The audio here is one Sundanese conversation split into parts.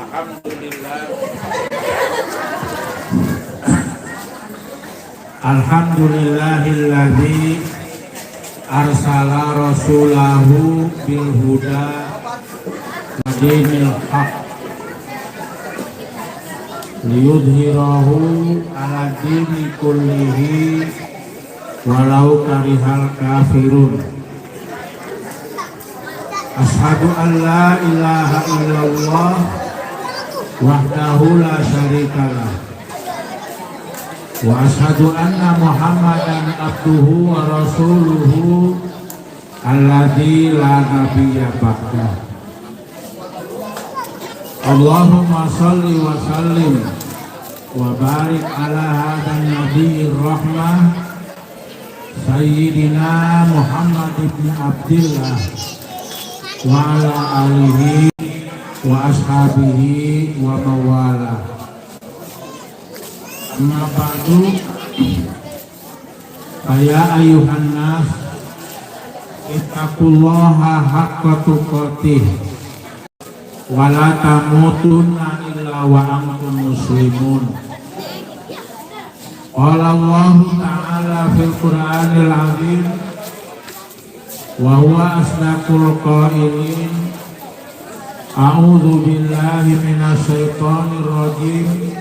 Alhamdulillah. Alhamdulillahilladzi arsala rasulahu bil huda wa dinil haq liyudhhirahu ala dini kullihi walau karihal kafirun. Asyhadu an la ilaha illallah wahdahu la syarikalah wa asyhadu anna Muhammadan abduhu wa rasuluhu alladzi la nabiyya ba'dah. Allahumma salli wa sallim wa barik ala hadzal nabiyyir rahmah Sayyidina Muhammad ibn Abdillah wa ala alihi wa ashabihi wa mawala. Amma ba'du. Ya ayyuhan nas, ittaqullaha haqqa tuqatih wa la tamutunna illa wa antum muslimun. Qala Allah Ta'ala fil Qur'anil azim wa huwa asdaqul qailin. A'udzu billahi minasyaitonir rajim.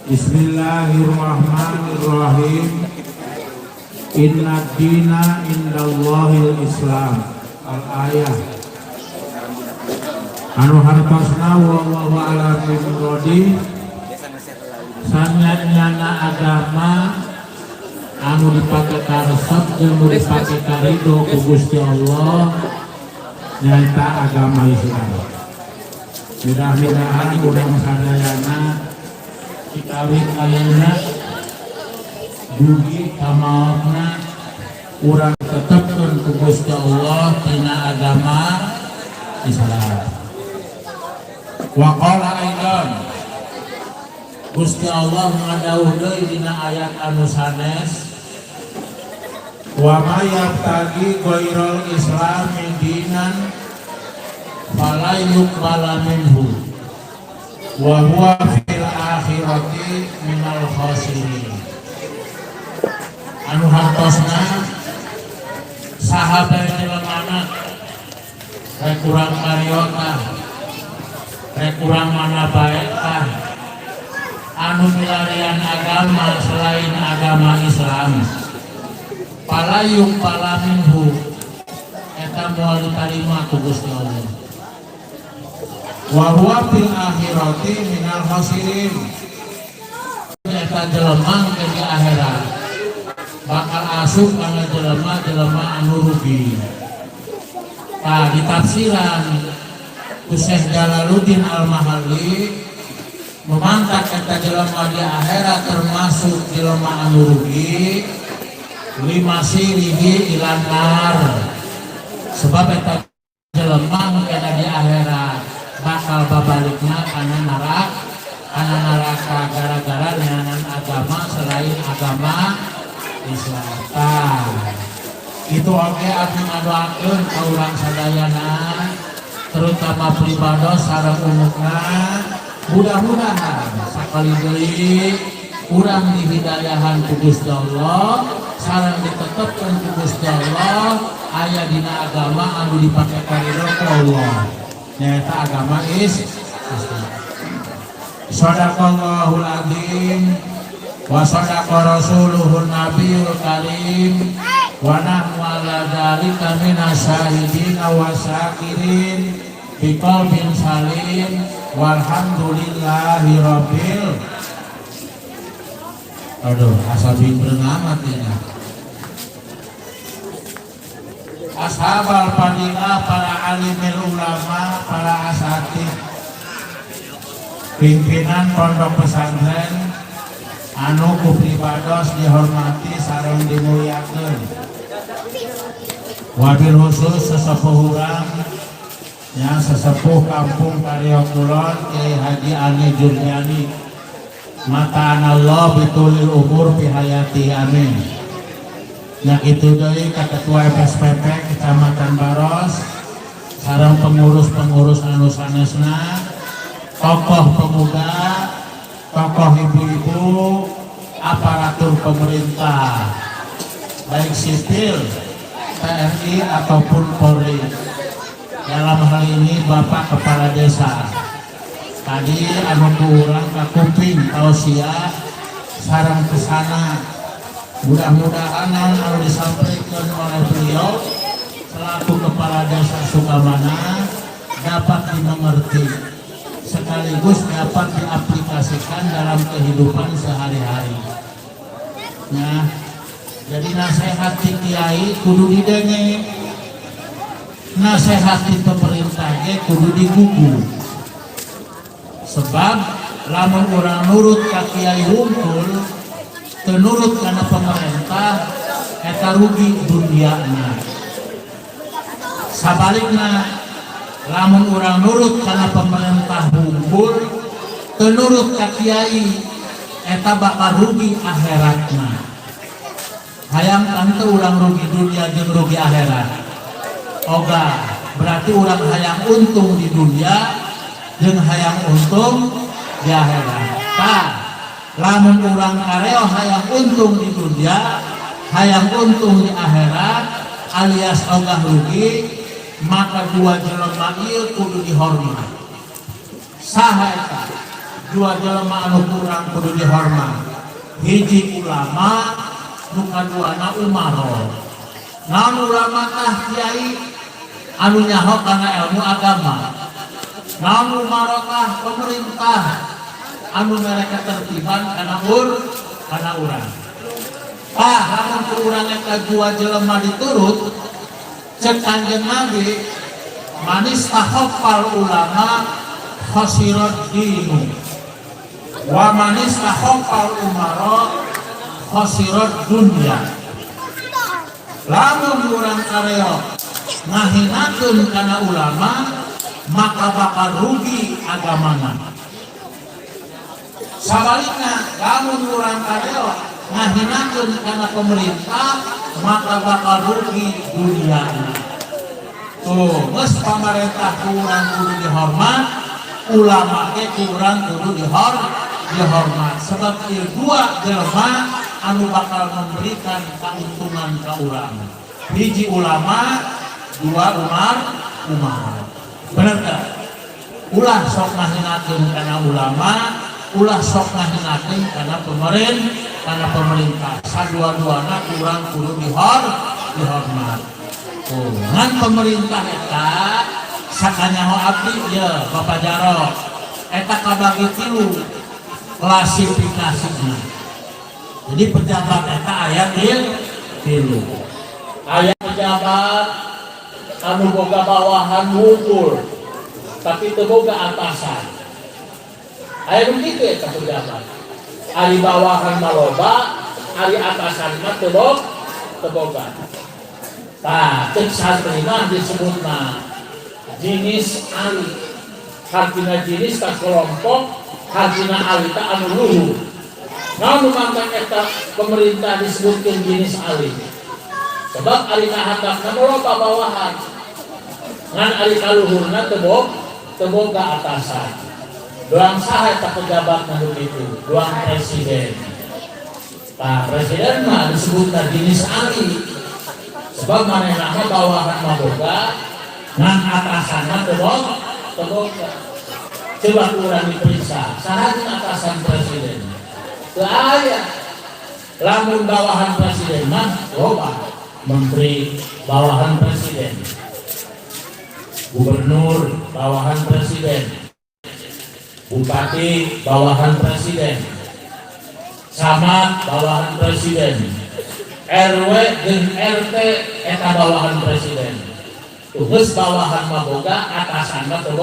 Bismillahirrahmanirrahim. Inna dina indallahil Islam. Al-ayah. Anu hartosna, wallahu a'lam bimuradi, sanyatnyana agama anu dipake karesep jeung nu dipake karido ku Gusti Allah nyaeta agama Islam. Mudah-mudahan urang sadayana dikawin ayeuna dugi ka maotna urang tetepkeun ku Gusti Allah tina agama Islam. Wa qala aidan, Gusti Allah ngadawuh deui dina ayat anu sanes, wa may yabtaghi ghairal islami dinan fala yuqbala minhu wa huwa fil akhirati minal khasirin. Anu hartosna, saha bae jelemana, rek urang Mario tah, rek urang mana bae tah, anu milarian agama selain agama Islam, fala yuqbala minhu, eta moal ditarima ku Gusti Allah, wa huwa fil akhirati minal khasirin, eta jelema ke di akhirat bakal asup kana jelema-jelema anu rugi. Tah, ditafsiran ku Syekh Jalaluddin Al-Mahalli, memantak eta jelema di akhirat termasuk jelema anu rugi, limasirihi ilan nar, sebab eta jelema kena di akhirat bakal babalikna kana neraka, kana neraka, gara-gara neangan agama selain agama Islam. Tah, itu oge abdi ngadoakeun ka urang sadayana, terutama pribados sareng umumna, mudah-mudahan sakali deui urang dihidayahan ku Gusti Allah sareng ditetepkeun ku Gusti Allah aya dina agama anu dipake karidho ku Allah, nyaeta agama Islam. Sadaqallahul azim wa sadaqa rasuluhun nabiyul karim wa nahnu ala dzalika minasyahidin wa syakirin biqalbin salim walhamdulillahi rabbil. Aduh, asa bingkreung amat ini. Ashabal fadilah, para alimil ulama, para asatid, pimpinan pondok pesantren anu ku pribados dihormati sareng dimuliakeun. Wabil khusus sesepuh urang yang sesepuh kampung Karyo Kulon, Kiai Haji Ali Jurjani, mata'anallah bitulil umur fi hayati, amin. Yang itu deui ka Ketua FSPP Kecamatan Baros sareng pengurus-pengurus anu sanesna, Tokoh pemuda, tokoh ibu-ibu, aparatur pemerintah, baik sipil, TNI ataupun Polri. Dalam hal ini Bapak Kepala Desa. Tadi anu ku urang kakuping tausiah sareng kesana. Mudah-mudahan anu disampaikan oleh beliau selaku Kepala Desa Sukamana dapat dimengerti sekaligus dapat diaplikasikan dalam kehidupan sehari-hari. Nah, jadi nasihat ti kiai kudu didenge, nasihat ti pemerintah ge kudu digugu. Sebab lamun urang nurut ka kiai wungkul, teu nurut kana pemerintah, eta rugi duniana. Sabalikna, lamun urang nurut kana pemerintah wungkul, teu nurut ka kiai, eta bakal rugi akhiratna. Hayang teu urang rugi dunia jeung rugi akhirat? Oga, berarti urang hayang untung di dunia jeung hayang untung di akhirat. Tah, lamun urang kareo hayang untung di dunia, hayang untung di akhirat, alias ogah rugi, maka dua jelema ieu kudu dihormat. Saha eta dua jelema anu kurang kudu dihormat? Hiji ulama, nu kaduana umaro. Naon ulama? Tah, kiai anu nyaho kana ilmu agama. Naon umaro? Tah, pemerintah anu mere ketertiban kana urang. Tah, lamun ku urang eta dua jelema diturut, cek Kanjeng Nabi, "Man istakhaffal ulama khasirat dinu wa man istakhaffal umara khasirat dunya." Lamun urang kareo ngahinakeun kana ulama, maka bakal rugi agamana. Sabalikna, lamun urang kareo ngahinakeun kana pemerintah, maka bakal rugi duniana. Tuh, geus pamarentah ku urang kudu dihormat, ulama ge ku urang kudu dihormat, sebab ieu dua jelema anu bakal memberikan keuntungan ka urang. Hiji ulama, dua umar. Bener tak? Ulah sok ngahinakeun kana ulama, ulah sok ngahinakeun kana pemerintah. Sadua-duana kurang kudu dihormat. Oh, ngan pemerintah eta sakanyaho abdi ya, Bapak Jarot, eta kabagi tilu klasifikasinya. Jadi pejabat eta aya tilu. Aya pejabat anu boga bawahan wungkul tapi teu boga atasan. Aya nu kitu eta pejabat. Ari bawahan mah loba, ari atasan mah teu boga. Tah, cek santri mah disebutna jinis ali. Hartina jinis tah kelompok, hartina ali tah anu luhur. Naon nu mangkan eta pemerintah disebutkeun jinis ali? Sebab ari ka handapna mah loba bawahan. Ngan ari ka luhurna teu boga atasan. Doang saha eta pejabat nu kitu? Doang presiden. Tah, presiden mah disebutna jinis ali. Sebab manehna mah bawahan mah boga, ngan atasanna teu boga. Coba kurang diperiksa, saha jeung atasan presiden? Teu aya. Lamun bawahan presiden mah loba, menteri bawahan presiden, gubernur bawahan presiden, bupati bawahan presiden, camat bawahan presiden, RW jeung RT eta bawahan presiden. Tugas bawahan mah boga, atasan mah teu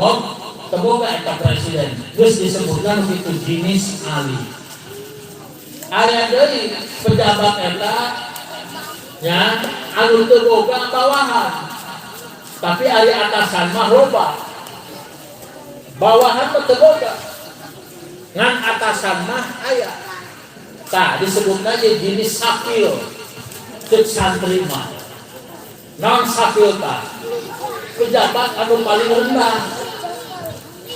boga eta presiden. Geus disebutkan itu jinis ali. Aya deui pejabat eta nya anu teu boga bawahan. Tapi ari atasan mah loba. Bawahan mah teu boga. Ngan atasan mah aya. Tah, disebutna ge jinis safil. Cek santri mah. Naon safil tah? Pejabat anu paling rendah.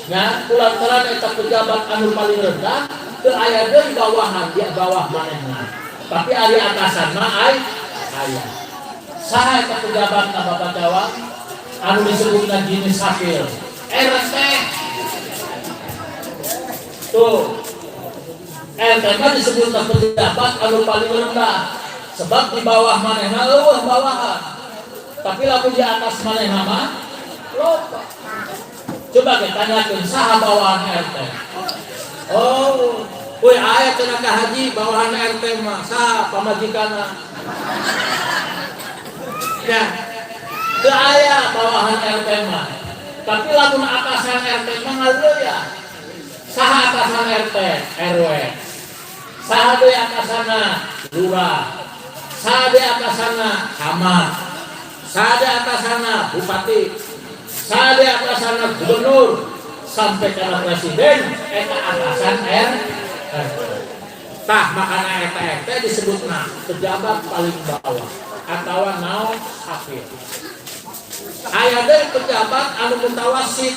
Nah, kulantaran eta pejabat anu paling rendah teu aya deui bawahan di bawah manehna. Tapi ari atasan mah aya. Saha eta pejabat na, Bapak Jawa? Anu disebutna jenis safil. RT. Tuh. RT mah disebutna pejabat anu paling rendah. Sebab di bawah manehna euweuh bawahan. Tapi lamun di atas manehna mah loba. Coba kita tanyakeun, saha bawahan RT? Oh, woi, aya cenah ka haji bawahan RT mah saha pamajikanna? Ya, teu aya bawahan RT mah. Tapi lamun atasan RT mah ngaleuh ya. Saha atasan RT? RW. Saha deui atasanna? Lurah. Saha deui atasanna? Camat. Saha deui atasanna? Bupati. Saha deui atasanna? Gubernur. Sampai kana presiden eta atasan RT. Tah, makana eta RT disebutna pejabat paling bawah atau naon, safil. Aya deui pejabat anu mutawasit.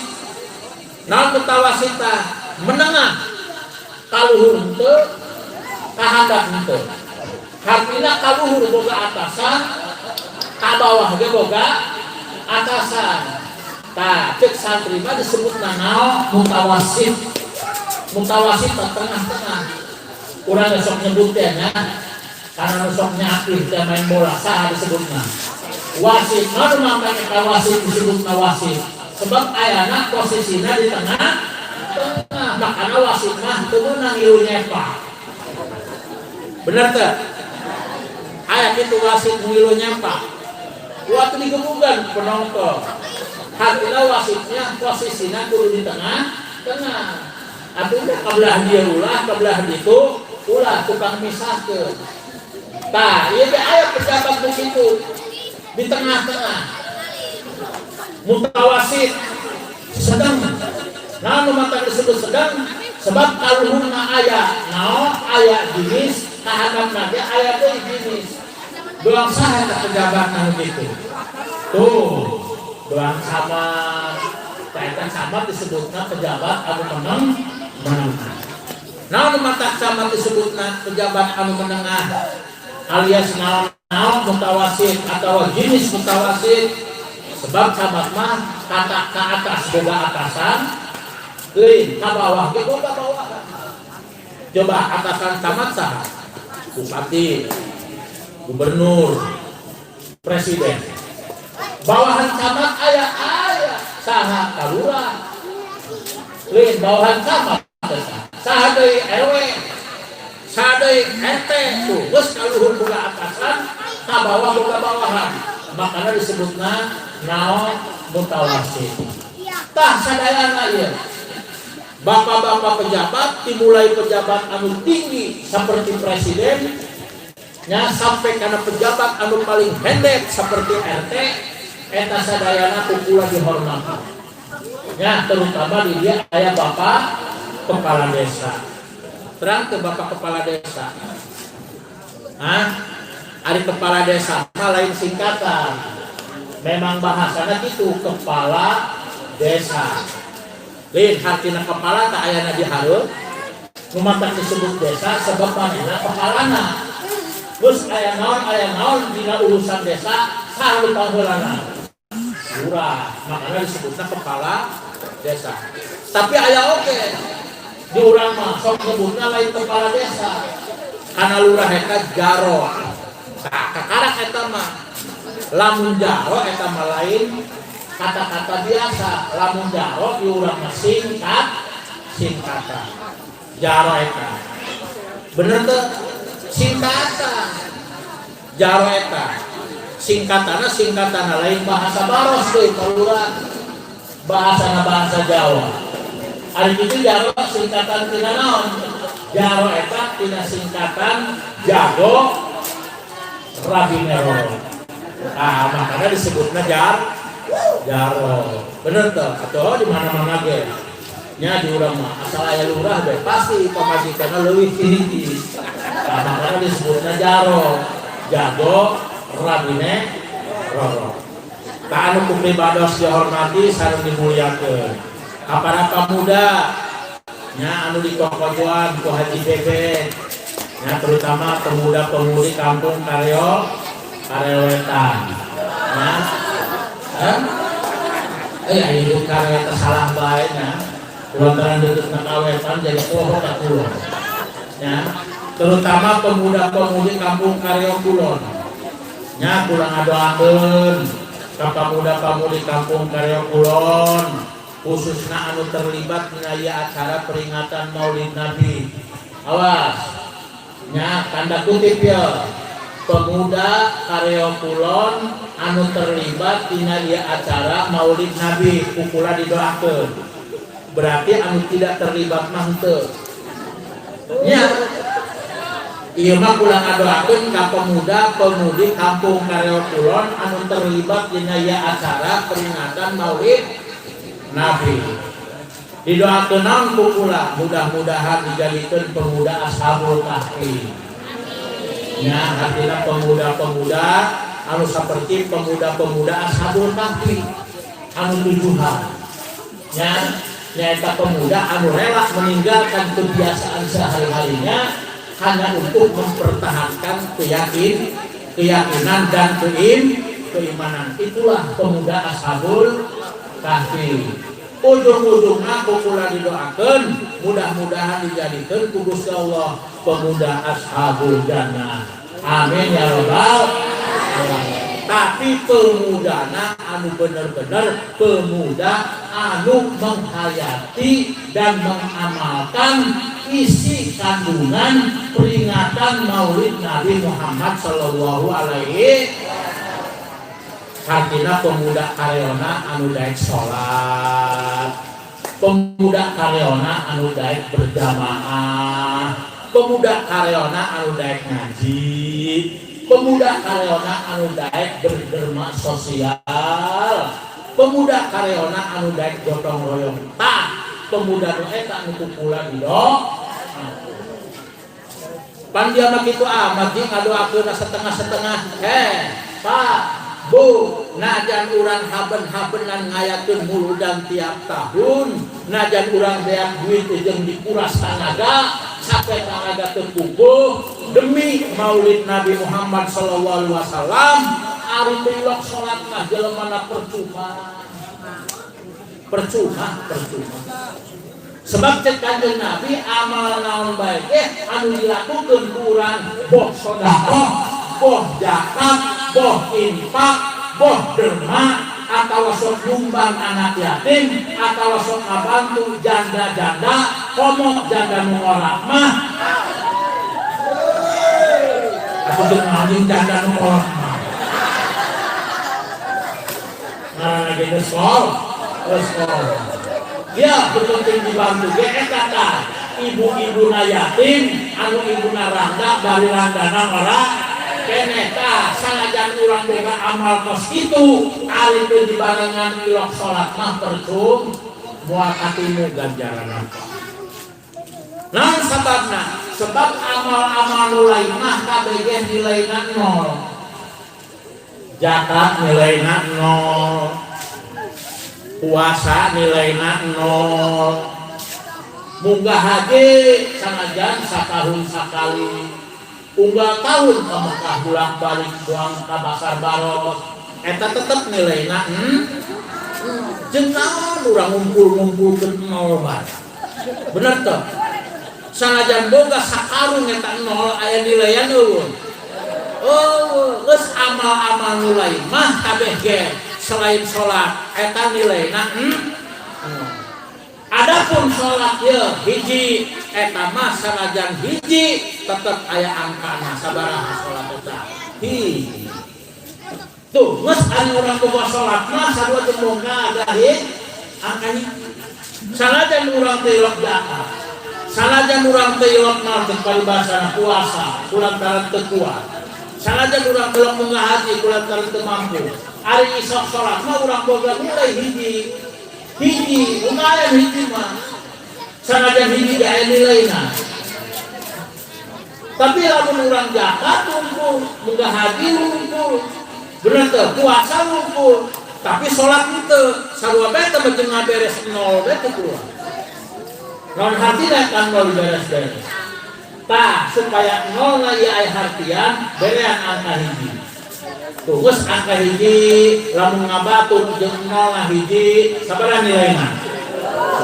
Naon mutawasit tah? Menengah. Kaluhur henteu, kahandap henteu. Artinya kaluhur boga atasan, ka bawah ge boga atasan. Tah, cek santri mah disebutna naon, mutawasit. Mutawasit tah tengah-tengah. Urang sok nyebut teh nya, karena nu sok nyakih teh main bola, saha disebutna? Wasit. Naon makanya eta wasit disebutna wasit? Sebab ayana posisinya di tengah tengah. Makanya wasit mah teu meunang ngilu nyepak. Bener teu? Aya kitu wasit ngilu nyepak. Waktu digebugan penonton. Artinya wasitnya posisinya kudu di tengah tengah. Artinya kabelah dia ulah, kabelah itu ulah, tukang misahkeun. Tah, ieu teh aya pejabat begitu di tengah-tengah. Mutawasit, sedang. Nah, nu matak disebut sedang sebab kaluhurna aya naon, aya jenis, kahandapna ge aya deui jenis. Doang saha eta pejabat anu kitu? Tuh, doang camat. Tah, eta camat disebutna pejabat anu menengah. Nah, nu matak camat disebutna pejabat anu menengah alias naon naon, mutawasit atau jenis mutawasit, sebab camat mah kata ke atas boga atasan, lain ka bawah ge boga bawahan. Coba, atasan camat saha? Bupati, gubernur, presiden. Bawahan camat aya? Aya. Saha? Kalurah. Lain bawahan camat saha deui? RW. Saha deui? RT. Tuh, geus kaluhur boga atasan, ka bawah boga bawahan, makanya disebutna naon, mutawasit. Tah, sadayana ieu bapak-bapak pejabat, dimulai pejabat anu tinggi seperti presiden nya sampai karena pejabat anu paling pendek seperti RT, eta sadayana ku kula dihormati ya, terutama di dia aya bapak kepala desa. Terang ke bapak kepala desa? Hah? Ari kepala desa mah lain singkatan, memang bahasanya gitu, kepala desa. Lain hartina kepala tak ayana di hareup. Nu matak disebut desa sebab manehna kepalana. Terus aya naon dina urusan desa, saha nu pangheulana? Lurah. Makanya disebutnya kepala desa. Tapi aya oge di urang mah sok nyebutna lain kepala desa. Karena lurah eta jaro. Tah, kakarak eta mah. Lamun jaro eta mah lain kata-kata biasa. Lamun jaro di urang mah singkatan. Jaro eta. Bener tuh? Singkatan. Jaro eta. Singkatanna singkatan lain bahasa Baros deui, kalurah. Bahasana bahasa Jawa. Ari kitu jaro singkatan tina naon? Jaro eta tina singkatan jago rabine roro. Ah, makanya disebutnya jaro. Bener tuh? Atau di mana-mana ge. Nya di urang mah asal aya lurah be pasti pamajikanna leuwih ti hiji. Nah, makanya disebutnya jaro. Jago rabine roro. Tah, anu ku pribados dihormati sareng dimuliakeun. Ka para pemuda nya anu dikokojoan ku Haji Bebek ya, terutama pemuda-pemudi kampung Kareo Karewetan ya. Eh, eh, hidup Kareo salah bae nya, lantaran deket kawetan jadi poho ka kulon ya. Terutama pemuda-pemudi kampung Kareo Kulon nya, kurang ngadoakeun ka pemuda-pemudi kampung Kareo Kulon, khususnya anu terlibat dina acara peringatan Maulid Nabi. Awas nya, tanda kutip ya, pemuda Kareo Kulon anu terlibat dina ieu acara Maulid Nabi ku kula didoakeun. Berarti anu tidak terlibat mah henteu nya. Ieu mah kula ngadoakeun ka pemuda-pemudi kampung Kareo Kulon anu terlibat dina ieu acara peringatan Maulid Nabi. Didoakeun naon ku kula? Mudah-mudahan dijadikan pemuda Ashabul Kahfi. Ya, artinya pemuda-pemuda anu seperti pemuda-pemuda Ashabul Kahfi anu tujuhan. Ya, nyaeta pemuda anu rela meninggalkan kebiasaan sehari-harinya hanya untuk mempertahankan keyakinan dan keimanan. Itulah pemuda Ashabul Kahfi. Ujung-ujungnya ku kula didoakan mudah-mudahan dijadikan ku Gusti Allah pemuda Ashabul Jannah. Amin ya robbal alamin. Tapi pemudana anu bener-bener pemuda anu menghayati dan mengamalkan isi kandungan peringatan Maulid Nabi Muhammad Shallallahu Alaihi. Artinya pemuda Kareona anu daek sholat, pemuda Kareona anu daek berjamaah, pemuda Kareona anu daek ngaji, pemuda Kareona anu daek berderma sosial, pemuda Kareona anu daek gotong royong. Tah, pemuda nu eta nu ku kula dido pan. Dia mah kitu amat jeung ngadoakeun setengah-setengah. Eh, Pak, Bu, najan urang haben-habenan ngayakeun muludan tiap tahun, najan urang beak duit jeung dikuras tanaga sampai tanaga terkukuh demi Maulid Nabi Muhammad sallallahu alaihi wasallam, ari teu salat mah jelemana percuma. Percuma, percuma. Sebab cek Kanjeng Nabi, amal naon bae anu dilakukeun ku urang, boh sedekah, boh zakat, boh infak, boh derma, atau sok nyumbang anak yatim, atau sok ngabantu janda-janda, komo janda nu ngolak mah. Aku tuh ngajin janda nu ngolak mah. Nah, lagi geus sekolah. Ya, penting dibantu ge eta tah. Ibu-ibu na yatim, anu ibu na randa, bari randana ora keneh tah, sanajan urang boga amal kos kitu, ari teu dibarengan ilok salat mah percuma, moal katimu ganjaran apa. Naon sababna? Sebab amal-amal nu lain mah kabeh nilaina nol. Zakat nilaina nol. Puasa nilaina nol. Munggah haji sanajan satahun sakali, unggal tahun ke Mekah bolak balik buang ka pasar baros, eta tetep nilaina jeung naon urang ngumpul-ngumpulkeun nol bae? Bener teu? Sanajan boga sakarung eta nol, aya nilaian euweuh? Oh, geus amal-amal nu lain mah kabeh ge selain salat eta nilaina nol. Adapun salat ye hiji eta mah sanajan hiji tetep aya angkana. Sabaraha salat eta? Hiji. Tuh, geus anu urang boga salat mah sarua jeung boga agah angkanya. Sanajan urang teu ilok zakat, sanajan urang teu ilok naon teh paribasana puasa kulantaran teu kuat, sanajan urang teu ilok munggah haji kulantaran teu mampu, ari isok salat mah urang boga nilai hiji. Hiji lumayan, hiji mah sanajan hiji ge aya nilaina. Tapi lamun urang zakat ngumpul, munggah haji ngumpul, bener teu? Puasa ngumpul. Tapi sholat itu sarua bae teh jeung ngaberes nol bae teu keluar. Naon hartina kan nol beres-beres. Tah, supaya nol na ieu aya hartian, berean angka hiji. Tuh, geus angka hiji lamun ngabatur jeung nol na hiji, sabaraha nilaina?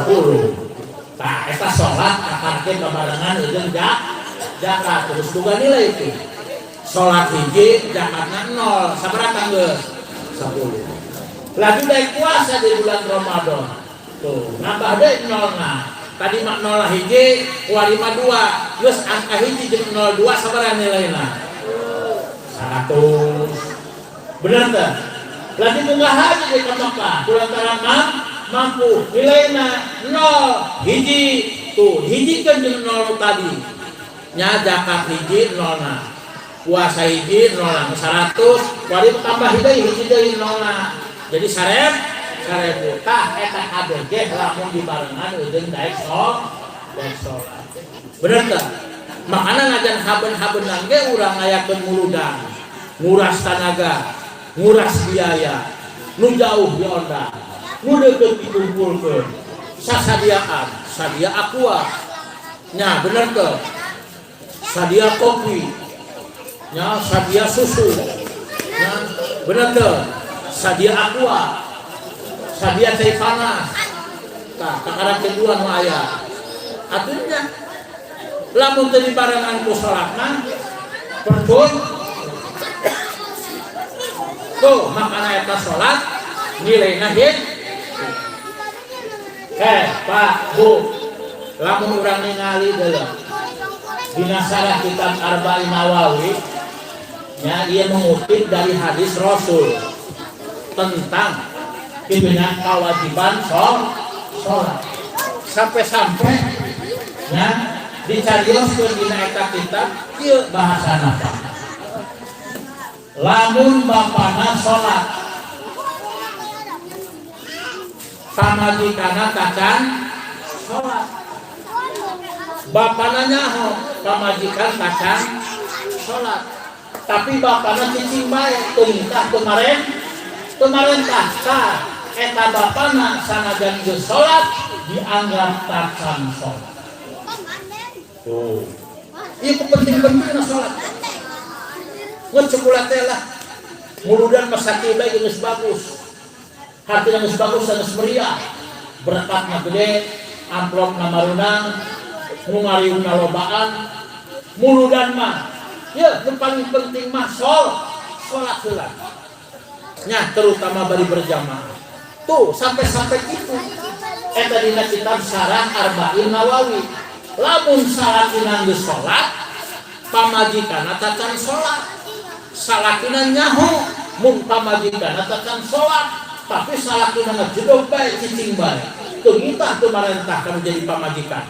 10. Tah, eta salat kaparkeun babarengan jeung zakat, terus boga nilai itu. Salat hiji, zakatna nol, sabaraha tanggeus? 10. Lagi daek puasa di bulan Ramadan. Tuh, nambah deui nolna. Tadi mah nol hiji, kuari mah dua. Geus angka hiji jeung nol dua sabaraha nilaina? 100. Bener teh? Lagi munggah haji di ke Mekah, kulantaran mampu nilaina nol hiji. Tuh, hiji kan jeung nol tadi. Nya zakat hiji nolna. Puasa hiji nolna 100, kuari tambah deui hiji deui nolna. Jadi 1000. Tah, eta KBG lamun dibarengan jeung daek daek salat. Bener teh? Makana ngajan haben-habenan ge urang ngayakeun muludan. Nguras tanaga, nguras biaya, nu jauh diondang, nu deukeut dikumpulkeun. Sasadiaan, sadia aqua. Nya bener teh? Sadia kopi. Nya sadia susu. Nya bener teh? Sadia aqua. Sadia cai panas. Tah, kakara kedua nu aya. Atunya lamun teu dibarengan ku salat mah percuma. Tuh, makana eta salat nilaina hiji. Eh, Pak, Bu, lamun urang ningali deuleu dina syarah kitab Arba'in Nawawi, ya, ia mengutip dari hadis Rasul tentang itunya kewajiban sholat. Sampai-sampai ya dicarioskeun dina eta kitab kieu bahasana, Pak. Lamun bapana sholat, pamajikanna tacan sholat, bapana nyaho pamajikan tacan sholat, tapi bapana cicing bae tungkah kemarin kemarentah. Tah, eta bapana sanajan geus sholat dianggap tacan sholat. Tuh, ieu penting-pentingna sholat. Ngan cekula teh lah muludan mah sakieu bae geus bagus. Hartina geus bagus, geus meriah, berkatna gede, amplopna marunang, nu ngariungna lobaan. Muludan mah ya nu paling penting mah salat heula nya, terutama bari berjamaah. Tuh, sampai-sampai gitu eta dina kitab Syarah Arba'in Nawawi. Lamun salakina geus salat, pamajikanna tacan salat, salakina nyaho mun pamajikanna tacan salat, tapi salakina ngejedog bae, cicing bae, teu ngitah, teu marentah kamu jadi pamajikan.